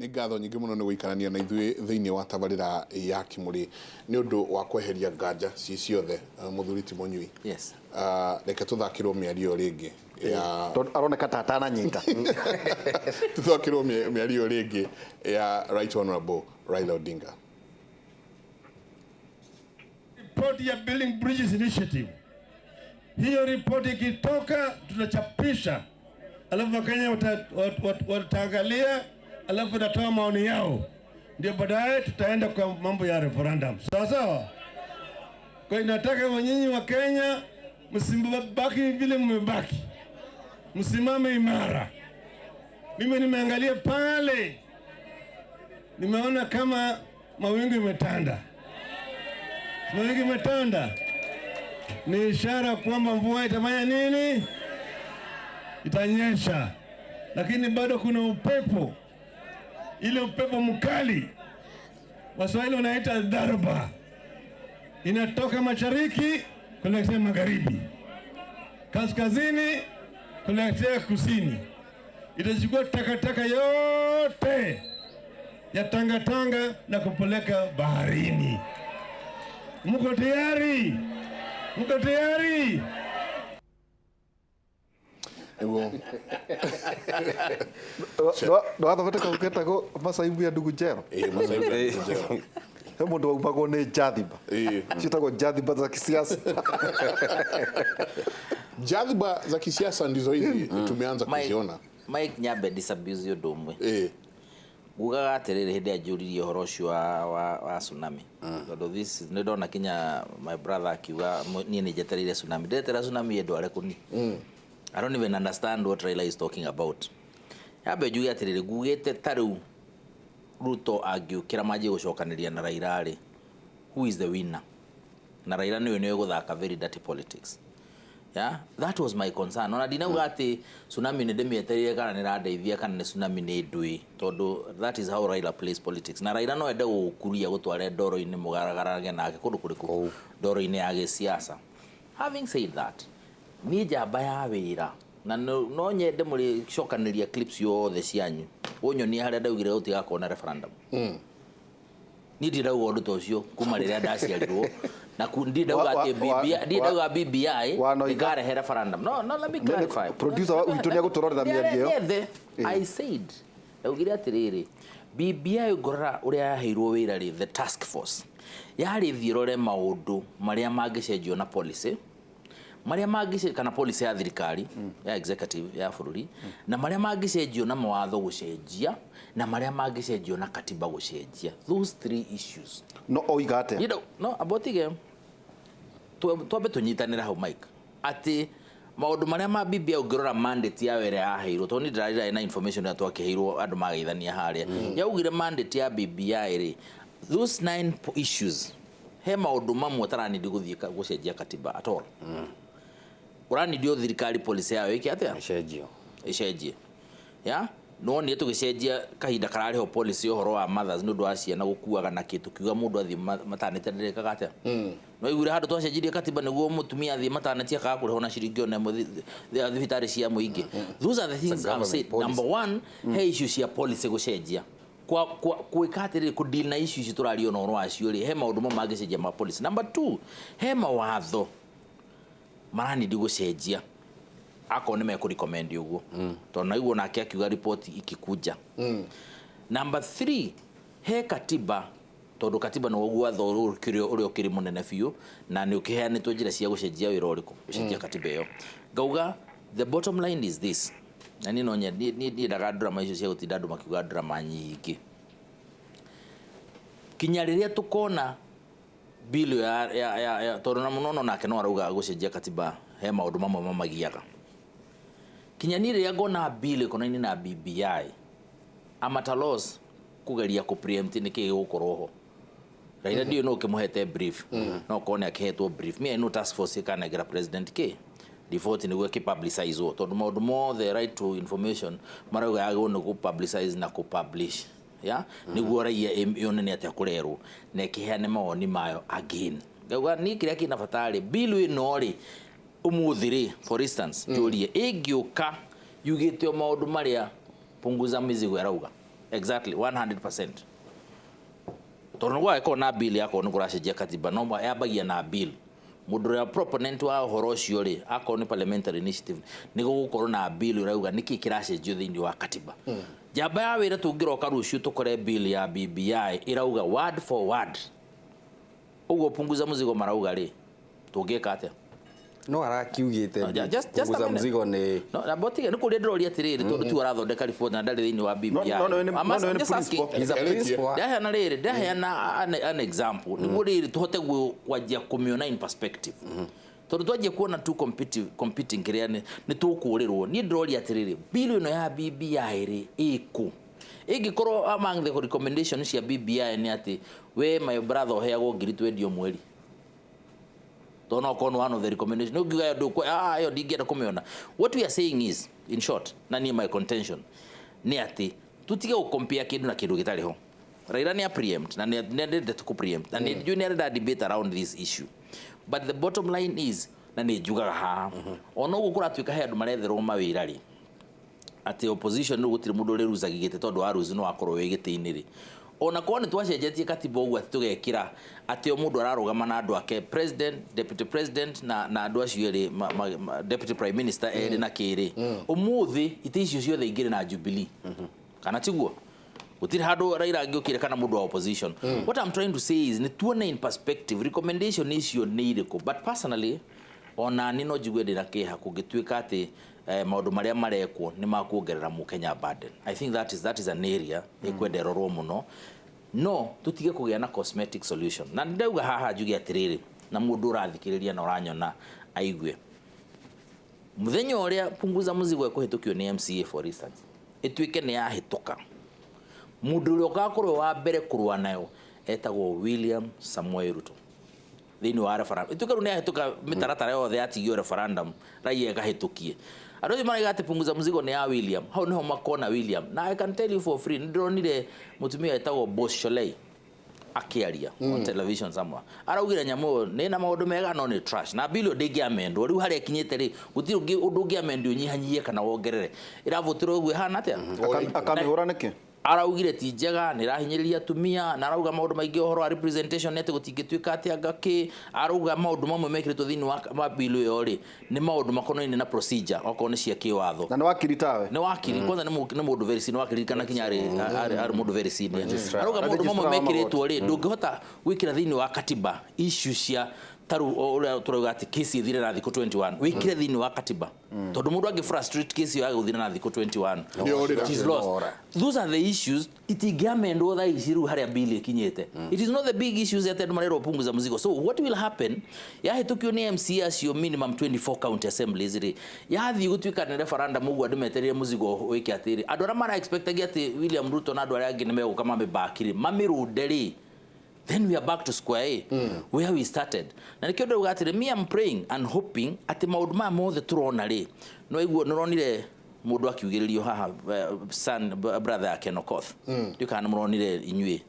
Nĩ ngatho nyingĩ mũno nĩ gũikarania na ithuĩ thĩinĩ wa tabarĩra ya Kĩmũrĩ nĩ ũndũ wa kweheria nganja ci ciothe, mũthuri ti Mũnyui. Yes. Reke tũthakĩrwo mĩario rĩngĩ ya Tondũ aroneka ta atananyita. Tũthakĩrwo mĩario rĩngĩ ya Right Honorable Raila Odinga. Ripoti ya Building Bridges Initiative. Hiyo ripoti ikitoka tutachapisha, alafu Wakenya wataangalia, alafu watatoa maoni yao, ndio baadaye tutaenda kwa mambo ya referendum. Sawa sawa? Kwa hiyo nataka nyinyi wa Kenya msibaki vile mmebaki, msimame imara. Mimi nimeangalia pale, nimeona kama mawingu imetanda. Mawingu imetanda ni ishara kwamba mvua itafanya nini? Itanyesha, lakini bado kuna upepo, ile upepo mkali Waswahili wanaita dharba, inatoka mashariki kuelekea magharibi, kaskazini kuelekea kusini. Itachukua takataka yote ya Tangatanga na kupeleka baharini. Mko tayari? Mko tayari? Nĩguo. Ndwathomete kau getagwo Masaibu ya Ndugu Njero? Ĩĩ, Masaibu ya Ndugu Njero. He mũndũ waumagwo nĩ njathiba. Ciĩtagwo njathiba za kisiasa. Jadhiba za kisiasa ndizo hizi tumeanza kuziona. Mike nyambe disabuse ũndũ ũmwe. Ngugaga atĩrĩrĩ, hĩndĩ ĩrĩa njũririe ũhoro ũcio wa tsunami, tondũ this nĩ ndona kinya my brother akiuga niĩ nĩ njetereire tsunami, ndĩretera tsunami ĩndware kũni. I don't even understand what Raila is talking about. Yambe njuge atĩrĩrĩ, ngugĩte ta rĩu Ruto angĩũkĩra manjie gũcokanĩria na Raila rĩ, who is the winner? Na Raila nĩwe nĩwe gũthaka very dirty politics. Yeah, that was my concern. Ona ndinauga atĩ tsunami nĩ ndĩmĩetereire kana nĩ ĩrandeithia kana nĩ tsunami nĩ ndũĩ, tondũ that is how Raila plays politics. Na Raila no ende gũgũkuria gũtware ndoro-inĩ mũgaragarage nake kũndũ kũrĩkũ, ndoro-inĩ ya gĩsiasa. Having said that, niĩ njamba ya wĩra na no nyende mũrĩcokanĩria clips yothe cianyu ũnyonie harĩa ndaugire gũtigakorwo na referendum. Niĩ ndirĩ ndauga ũndũ ta ũcio kuma rĩrĩa ndaciarirwo, na ndirĩ ndauga atĩ BBI, ndirĩ ndauga BBI Wanoiga. ĩkarehe referendum. No, no, let me clarify. Producer witũ nĩ egũtũrorera mĩario ĩyo. Nĩ I said, ndaugire atĩrĩrĩ, BBI ngorora ũrĩa yaheirwo wĩra rĩ, the task force yarĩ thiĩ rore maũndũ marĩa mangĩcenjio na policy, marĩa mangĩcenjio kana policy ya thirikari ya executive ya bũrũri, na marĩa mangĩcenjio na mawatho gũcenjia, na marĩa mangĩcenjio na katiba gũcenjia. Those three issues. No oiga atĩa? You know, no, abotige twambe tũnyitanĩre hau Mike, atĩ maũndũ marĩa ma BBI ũngĩrora mandate yayo ĩrĩa yaheirwo, tondũ niĩ ndĩrarĩ na information ĩrĩa twakĩheirwo andũ mageithania harĩa, yaugire mandate ya BBI rĩ, those 9 issues, he maũndũ mamwe ũtaranindi gũthiĩ gũcenjia katiba at all. Ũranindi o thirikari policy yayo ĩke atĩa? Ĩcenjio. Ĩcenjie. Ya? No nĩ tũgĩcenjia kahinda kararĩ ho policy ũhoro wa mothers nĩ ũndũ wa ciana gũkuaga na kĩ, tũkiuga mũndũ athiĩ maternity ndĩrĩkaga atĩa? No iguire handũ twacenjirie katiba nĩguo mũtumia athiĩ maternity akaga kũrĩhwo na ciringi ona ĩmwe thibitarĩ cia mũingĩ. Those are the things It's a I've said. government policy. Number one, he issue cia policy gũcenjia. Kwa gwĩka atĩrĩrĩ, kũ deal na issue ici tũraria ona ũhoro wacio rĩ, he maũndũ mamwe mangĩcenjia ma policy. Number two, he mawatho maranindi gũcenjia akorwo nĩ mekũ recommend ũguo, tondũ naiguo nake akiuga report ikikuja. Number three, he katiba, tondũ katiba nĩ ũguo watho ũrĩa ũkĩrĩ mũnene biũ na nĩ ũkĩheanĩtwo njĩra cia gũcenjia wĩra ũrĩkũ, gũcenjia katiba ĩyo. Ngauga the bottom line is this, na niĩ no niĩ ndiendaga drama icio cia gũtinda andũ makiuga drama nyingĩ. Kinya rĩrĩa tũkona bill ya tondũ na mũno nake no arauga gũcenjia katiba he maũndũ mamwe mamagiaga. Kinya niĩ rĩrĩa ngona bill ĩkonainie na BBI, I'm at a loss kũgeria kũ preempt nĩkĩ gĩgũkorwo ho. Raila ndiũĩ no ũkĩmũhete brief, no korwo nĩ akĩhetwo brief. Me I know task force ĩkanengera president kĩ report nĩguo ĩkĩ-publicizewo, tondũ maũndũ mothe right to information marauga yagĩrĩirwo nĩ kũ-publicize na kũ-publish, ya nĩguo raia yone nĩ atĩa kũrerwo na ĩkĩheane mawoni mayo again. Ngauga niĩ kĩrĩa kĩna bata rĩ, bill ĩno rĩ ũmũthĩ rĩ, for instance, njũrie ĩngĩũka yugĩte o maũndũ marĩa punguza mizigo ĩrauga. Exactly 100%. Tondũ nĩ gwagĩkorwo na bill yakorwo nĩ kũracenjia katiba, no yambagia na bill. Mũndũ ũrĩa proponent wa ũhoro ũcio rĩ, akorwo nĩ parliamentary initiative, nĩ gũgũkorwo na bill ũrauga nĩkĩ kĩracenjio thĩinĩ wa katiba. Njamba ya wĩra tũngĩroka rũciũ tũkore bill ya BBI ĩrauga word for word ũguo punguza mzigo marauga rĩ, tũngĩka atĩa? No arakiugĩte Just a punguza minute. mzigo nĩ No, na botige nĩ kũrĩa ndĩroria atĩrĩrĩ, tondũ tu arathondeka report na ndarĩ thĩinĩ wa BBI. No, I'm no, nĩ just asking. principal. He's a principal. Ndaheana rĩrĩ, ndaheana an example nĩguo rĩrĩ tũhote kwanjia kũmĩona in perspective, tondũ twanjia kuona tu competing kĩrĩa nĩ tũkũrĩrwo. Niĩ ndĩroria atĩrĩrĩ, bill ĩno ya BBI rĩ, ĩkũ ĩngĩkorwo among the recommendation cia BBI nĩ atĩ we my brother ũheagwo ngiri 20 mweri, tondũ no korwo nĩ one of the recommendation, nĩ ũngiuga ĩyo ĩyo ndingĩenda kũmĩona. What we are saying is, in short, na niĩ my contention nĩ atĩ tutige gũcompare kĩndũ na kĩndũ gĩtarĩ ho. Raila nĩ a preempt na nĩ endete kũ preempt na nĩ njũĩ nĩ arenda debate around this issue, but the bottom line is, na nĩ njugaga haha, ona ũguo kũratuĩka he andũ maretherwo mawĩra rĩ, atĩ opposition rĩu gũtirĩ mũndũ ũrĩrucagia gĩtĩ, tondũ wa ruci no akorwo wĩ gĩtĩ-inĩ rĩ. Ona korwo nĩ twacenjetie katiba ũguo atĩ tũgekĩra atĩ o mũndũ ararũgama na andũ ake, president, deputy president na andũ acio erĩ, deputy prime minister erĩ na kĩrĩ, ũmũthĩ itĩ icio ciothe ingĩrĩ na Jubilee, kana tiguo? Gũtirĩ handũ Raila angĩũkire kana mũndũ wa opposition. What I'm trying to say is, nĩ tuone in perspective recommendation icio nĩ irĩkũ. But personally, ona niĩ no njigue ndĩna kĩeha kũngĩtuĩka atĩ maũndũ marĩa marekwo nĩ makuongerera mũkenya burden. I think that is an area ĩkwenda ĩrorwo mũno, no tutige kũgĩa na cosmetic solution. Na ndauga haha njuge atĩrĩrĩ, na mũndũ ũrathikĩrĩria na ũranyona aigue, mũthenya ũrĩa punguza mzigo ĩkũhĩtũkio nĩ MCA, for instance, ĩtuĩke nĩ yahĩtũka, mũndũ ũrĩa ũgakorwo wa mbere kũrũa nayo etagwo William Samoei Ruto thĩinĩ wa referendum. Ĩtuĩke rĩu nĩ yahĩtũka, mĩtaratara yothe yatigio referendum, raia ĩkahĩtũkie, andũ acio maraiga atĩ punguza mzigo nĩ ya William, hau niho makona William. Na I can tell you for free, nĩ ndĩronire mũtumia wĩtagwo Boss Sholei akĩaria on television somewhere, araugire nyamũ ĩyo nĩ na maũndũ mega no nĩ trash, na bill ĩyo ndĩngĩamendwo. Rĩu harĩa ĩkinyĩte rĩ, gũtirĩ ũndũ ũngĩamendio ũnyihanyihie kana wongerere. Ĩravotirwo ũguo ĩhana atĩa? Akamĩhũra nĩkĩ? Araugire ti njega, nĩ ĩrahinyĩrĩria atumia, na arauga maũndũ maingĩ ũhoro wa representation, nĩ atĩ gũtingĩtuĩka atĩ anga kĩ. Arauga maũndũ mamwe mekĩrĩtwo thĩinĩ wa bill ĩyo rĩ, nĩ maũndũ makonainie na procedure, okorwo nĩ cia kĩwatho. Na nĩ wakiri tawe? Nĩ wakiri kwanza, nĩ mũndũ very senior, wakiri kana kinya arĩ mũndũ very senior. Arauga maũndũ mamwe Registrar wa mekĩrĩtwo rĩ, ndũngĩhota gwĩkĩra thĩinĩ wa katiba issue cia taru ũrĩa tũrauga atĩ kesi ĩthire na thikũ 21, wĩkĩre thĩinĩ wa katiba, tondũ mũndũ angĩ frustrate kesi ĩyo yage gũthira na thikũ 21, Nĩorĩra. it is lost. Nĩora. Those are the issues itingĩamendwo thaa ici rĩu harĩa bill ĩkinyĩte. It is not the big issues atĩ andũ marerwo punguza mzigo. So what will happen, yahĩtũkio nĩ MCA acio minimum 24 county assemblies rĩ, yathiĩ gũtuĩka nĩ referendum ũguo, andũ metereire mũzigo wĩke atĩrĩ, andũ arĩa mara expectagia atĩ William Ruto na andũ arĩa angĩ nĩ megũka mamĩbaki rĩ, mamĩrũnde rĩ, then we are back to square A where we started. Na nĩkĩo ndauga atĩrĩ, me am praying and hoping atĩ maũndũ maya mothe tũrona rĩ, no iguo nĩũronire mũndũ akiugĩrĩrio haha, son brother ya Ken Okoth, ndiũ kana nĩmũronire inyuĩ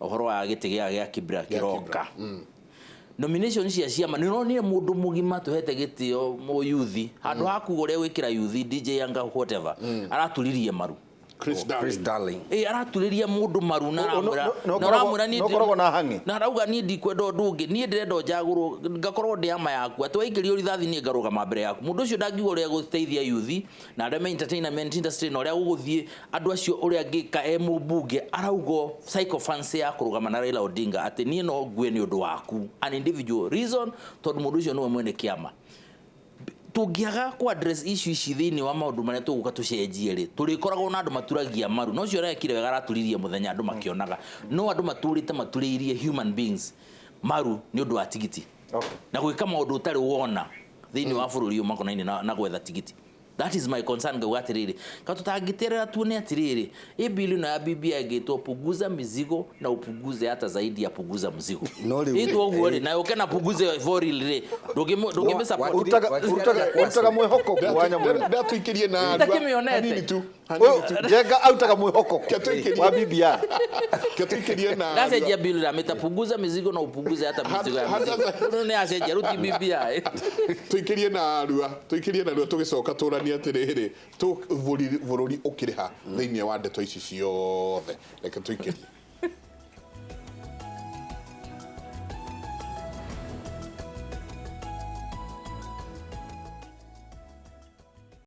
ũhoro wa gĩtĩ gĩa Kibra kĩroka, nomination cia ciama. Nĩ ũronire mũndũ mũgima tũhete gĩtĩo mũyuthi, handũ ha kuga ũrĩa gwĩkĩra yuthi DJ anga whatever, araturirie maru. Chris Darling. Chris Darling. Ĩ, araturĩria mũndũ maru na aramwĩra no na aramwĩra niĩ no ũkoragwo na hang'i. Na arauga niĩ ndikwenda ũndũ ũngĩ, niĩ ndĩrenda njagũrwo ngakorwo ndĩ ama yaku, atĩ waikĩrio rithathi niĩ ngarũgama mbere yaku. Mũndũ ũcio ndangiuga ũrĩa gũteithia yuthi na arĩa me entertainment industry na ũrĩa gũgũthiĩ andũ acio ũrĩa angĩka e mũmbunge. Arauga sycophancy ya kũrũgama na Raila Odinga atĩ niĩ no ngue nĩ ũndũ waku, an individual reason, tondũ mũndũ ũcio nĩwe mwene kĩama. Tũngĩaga ku address issue ici thĩinĩ wa maũndũ marĩa tũgũka tũcenjie rĩ, tũrĩkoragwo na andũ maturagia maru. No ũcio ũrekire wega, araturirie mũthenya andũ makĩonaga, no andũ maturĩte maturĩirie human beings maru nĩ ũndũ wa tigiti na gwĩka maũndũ ũtarĩ wona thĩinĩ wa bũrũri ũyũ makonainie na gwetha tigiti. That is my concern. Ngauga atĩrĩrĩ, ka tũtangĩterera tuone atĩrĩrĩ, ĩ bill ĩno ya BBI ĩngĩtwo punguza mizigo na upunguze hata zaidi ya punguza mzigo, No rĩu- ĩtwo ũguo rĩ, na yũke na punguze for real rĩ, ndũngĩmĩ support. Ũrutaga mwĩhoko wa nyamũ ĩno. Ndatũikĩrie na Itakĩmĩonete. hanini tu. Ũyũ Njenga autaga mwĩhoko Kia tũikĩrie. wa BBI. Ke tũikĩrie na Ndacenjia bill ramĩta punguza mizigo na upunguze hata mizigo ya mizigo. Rĩu nĩ acenjia rĩu ti BBI. Tũikĩrie na rua, tũikĩrie na rua, tũgĩcoka tũranie atĩrĩrĩ, bũrũri ũkĩrĩha thĩinĩ wa ndeto ici ciothe. Reke tũikĩrie.